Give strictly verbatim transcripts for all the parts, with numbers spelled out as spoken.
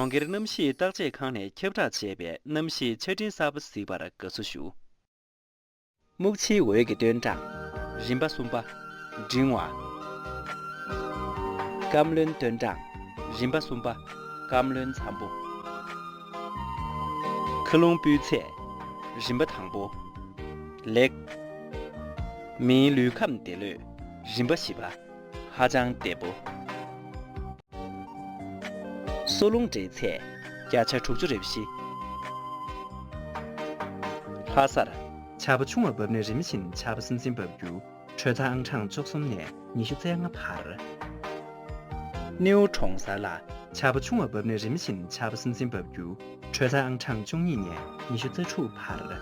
གྲོང་ཁྱེར་གནམ་གཤིས་བརྟག་དཔྱད་ཁང་ནས་ཁྱབ་བསྒྲགས་བྱས་པའི་གནམ་གཤིས་ཆ་འཕྲིན་གསར་པ་གཟིགས་པར་དགའ་བསུ་ཞུ། སྨུག་ཕྱིའི་འོད་ཀྱི་སྟོན་གྲངས། རིམ་པ་གསུམ་པ། འབྲིང་བ། སྐམ་རློན་སྟོན་གྲངས། རིམ་པ་གསུམ་པ། སྐམ་རློན་འཚམ་པོ། མཁའ་རླུང་སྤུས་ཚད། རིམ་པ་དང་པོ། ལེགས། མིའི་ལུས་ཁམས་བདེ་ལོས། རིམ་པ་བཞི་པ། ཧ་ཅང་བདེ་པོ། སོ་རླུང་འབྲས་ཚད། བརྒྱ་ཆ་དྲུག་ཅུ་རེ་བཞི། ལྷ་སར། ཆར་པ་ཆུང་བ་བབས་ནས་རིམ་བཞིན་ཆར་པ་སིམ་སིམ་འབབ་རྒྱུ། དྲོད་ཚད་ཨང་གྲངས་བཅུ་གསུམ་ནས་ཉི་ཤུ་རྩ་ལྔ་བར། སྣེའུ་གྲོང་གསར་ལ། ཆར་པ་ཆུང་བ་བབས་ནས་རིམ་བཞིན་ཆར་པ་སིམ་སིམ་འབབ་རྒྱུ། དྲོད་ཚད་ཨང་གྲངས་བཅུ་གཉིས་ནས་ཉི་ཤུ་རྩ་དྲུག་བར།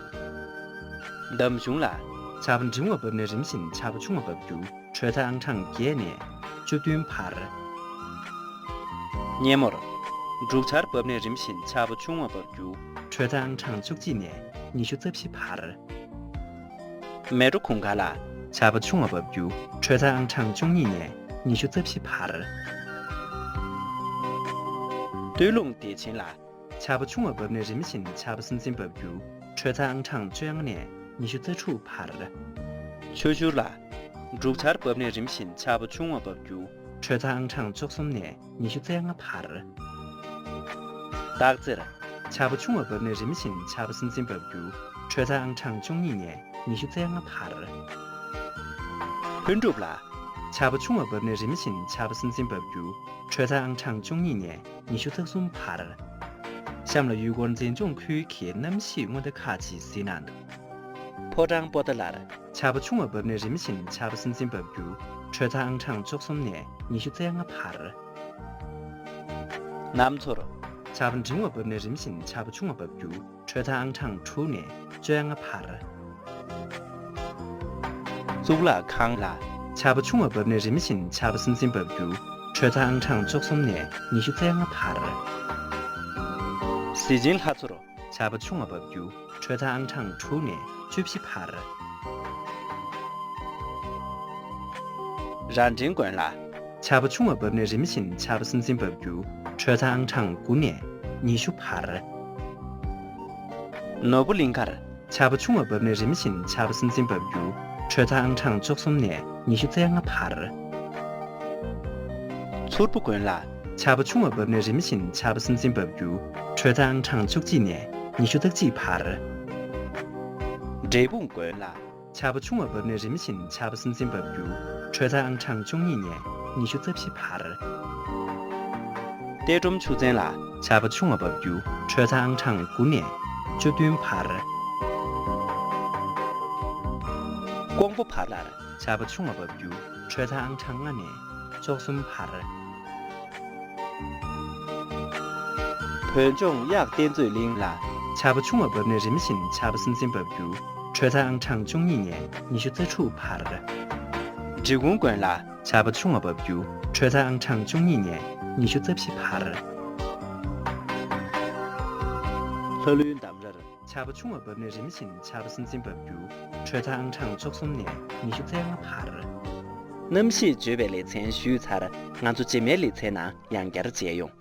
འདམ་གཞུང་ལ། ཆར་པ་འབྲིང་བ་བབས་ནས་རིམ་བཞིན་ཆར་པ་ཆུང་བ་འབབ་རྒྱུ། དྲོད་ཚད་ཨང་གྲངས་བརྒྱད་ནས་བཅུ་བདུན་བར། སྙེ་མོར། འབྲུག་ཆར་བབས་ནས་རིམ་བཞིན་ཆར་པ་ཆུང་བ་འབབ་རྒྱུ། དྲོད་ཚད་ཨང་གྲངས་བཅུ་གཅིག་ནས་ཉི་ཤུ་རྩ་བཞི་བར། མལ་གྲོ་གུང་དཀར་ལ། ཆར་པ་ཆུང་བ་འབབ་རྒྱུ། དྲོད་ཚད་ཨང་གྲངས་བཅུ་གཉིས་ནས་ཉི་ཤུ་རྩ་བཞི་བར། སྟོད་ལུང་བདེ་ཆེན་ལ། ཆར་པ་ཆུང་བ་བབས་ནས་རིམ་བཞིན་ཆར་པ་སིམ་སིམ་འབབ་རྒྱུ། དྲོད་ཚད་ཨང་གྲངས་བཅོ་ལྔ་ནས་ཉི་ཤུ་རྩ་དྲུག་བར། ཆུ་ཤུར་ལ། འབྲུག་ཆར་བབས་ནས་རིམ་བཞིན་ཆར་པ་ཆུང་བ་འབབ་རྒྱུ། དྲོད་ཚད་ཨང་གྲངས་བཅུ་གསུམ་ནས་ཉི་ཤུ་རྩ་ལྔ་བར། སྟག་རྩེར། ཆར་པ་ཆུང་བ་བབས་ནས་རིམ་བཞིན་ཆར་པ་སིམ་སིམ་འབབ་རྒྱུ། དྲོད་ཚད་ཨང་གྲངས་བཅུ་གཉིས་ནས་ཉི་ཤུ་རྩ་ལྔ་བར། ལྷུན་གྲུབ་ལ། ཆར་པ་ཆུང་བ་བབས་ནས་རིམ་བཞིན་ཆར་པ་སིམ་སིམ་འབབ་རྒྱུ། དྲོད་ཚད་ཨང་གྲངས་བཅུ་གཉིས་ནས་ཉི་ཤུ་རྩ་གསུམ་བར། གཤམ་ལ་ཡུལ་སྐོར་མཛེས་ལྗོངས་ཁུལ་གྱི་གནམ་གཤིས་སྔོན་བརྡ་ཁག་ཅིག་གཟིགས་གནང་འདུག། ཕོ་བྲང་པོ་ཏཱ་ལར། ཆར་པ་ཆུང་བ་བབས་ནས་རིམ་བཞིན་ཆར་པ་སིམ་སིམ་འབབ་རྒྱུ། དྲོད་ཚད་ཨང་གྲངས་བཅུ་གསུམ་ནས་ཉི་ཤུ་རྩ་ལྔ་བར། གནམ་མཚོར། ཆར་པ་འབྲིང་བ་བབས་ནས་རིམ་བཞིན་ཆར་པ་ཆུང་བ་འབབ་རྒྱུ། དྲོད་ཚད་ཨང་གྲངས་དྲུག་ནས་བཅོ་ལྔ་བར། གཙུག་ལག་ཁང་ལ། ཆར་པ་ཆུང་བ་བབས་ནས་རིམ་བཞིན་ཆར་པ་སིམ་སིམ་འབབ་རྒྱུ། དྲོད་ཚད་ཨང་གྲངས་བཅུ་གསུམ་ནས་ཉི་ཤུ་རྩ་ལྔ་བར། གཟི་བྱིན་ལྷ་མཚོར། ཆར་པ་ཆུང་བ་འབབ་རྒྱུ། དྲོད་ཚད་ཨང་གྲངས་དྲུག་ནས་བཅུ་བཞི་བར། རྭ་སྒྲེང་དགོན་ལ། ཆར་པ་ཆུང་བ་བབས་ནས་རིམ་བཞིན་ཆར་པ་སིམ་སིམ་འབབ་རྒྱུ། དྲོད་ཚད་ཨང་གྲངས་དགུ་ནས་ཉི་ཤུ་བར། ནོར་བུ་གླིང་ཁར། ཆར་པ་ཆུང་བ་བབས་ནས་རིམ་བཞིན་ཆར་པ་སིམ་སིམ་འབབ་རྒྱུ། དྲོད་ཚད་ཨང་གྲངས་བཅུ་གསུམ་ནས་ཉི་ཤུ་རྩ་ལྔ་བར། མཚུར་ཕུ་དགོན་ལ། ཆར་པ་ཆུང་བ་བབས་ནས་རིམ་བཞིན་ཆར་པ་སིམ་སིམ་འབབ་རྒྱུ། དྲོད་ཚད་ཨང་གྲངས་བཅུ་གཅིག་ནས་ཉི་ཤུ་རྩ་གཅིག་བར། འབྲས་སྤུངས་དགོན་ལ། ཆར་པ་ཆུང་བ་བབས་ནས་རིམ་བཞིན་ཆར་པ་སིམ་སིམ་འབབ་རྒྱུ། དྲོད་ཚད་ཨང་གྲངས་བཅུ་གཉིས་ནས་ཉི་ཤུ་རྩ་བཞི་བར། གཏད་ཀྲུང་ཆུ་ཚན་ལ། ཆར་པ་ཆུང་བ་འབབ་རྒྱུ། དྲོད་ཚད་ཨང་གྲངས་དགུ་ནས་བཅུ་བདུན་བར། ཀོང་པོ་བར་ལར། ཆར་པ་ཆུང་བ་འབབ་རྒྱུ། དྲོད་ཚད་ཨང་གྲངས་ལྔ་ནས་བཅུ་གསུམ་བར། བོད་ལྗོངས་གཡག་རྟེན་མཛོད་གླིང་ལ། ཆར་པ་ཆུང་བ་བབས་ནས་རིམ་བཞིན་ཆར་པ་སིམ་སིམ་འབབ་རྒྱུ། དྲོད་ཚད་ཨང་གྲངས་བཅུ་གཉིས་ནས་ཉི་ཤུ་རྩ་དྲུག་བར། འབྲི་གུང་དགོན་ལ། ཆར་པ་ཆུང་བ་འབབ་རྒྱུ། དྲོད་ཚད་ཨང་གྲངས་བཅུ་གཉིས་ནས་ཉི་ཤུ་རྩ་བཞི་བར། ལྷ་ལུང་འདམ་རར། ཆར་པ་ཆུང་བ་བབས་ནས་རིམ་བཞིན་ཆར་པ་སིམ་སིམ་འབབ་རྒྱུ། དྲོད་ཚད་ཨང་གྲངས་བཅུ་གསུམ་ནས་ཉི་ཤུ་རྩ་ལྔ་བར། གནམ་གཤིས་བརྗོད་པའི་ལེ་ཚན་ཞུས་ཚར། ང་ཚོ་རྗེས་མའི་ལེ་ཚན་ནང་ཡང་བསྐྱར་མཇལ་ཡོང་།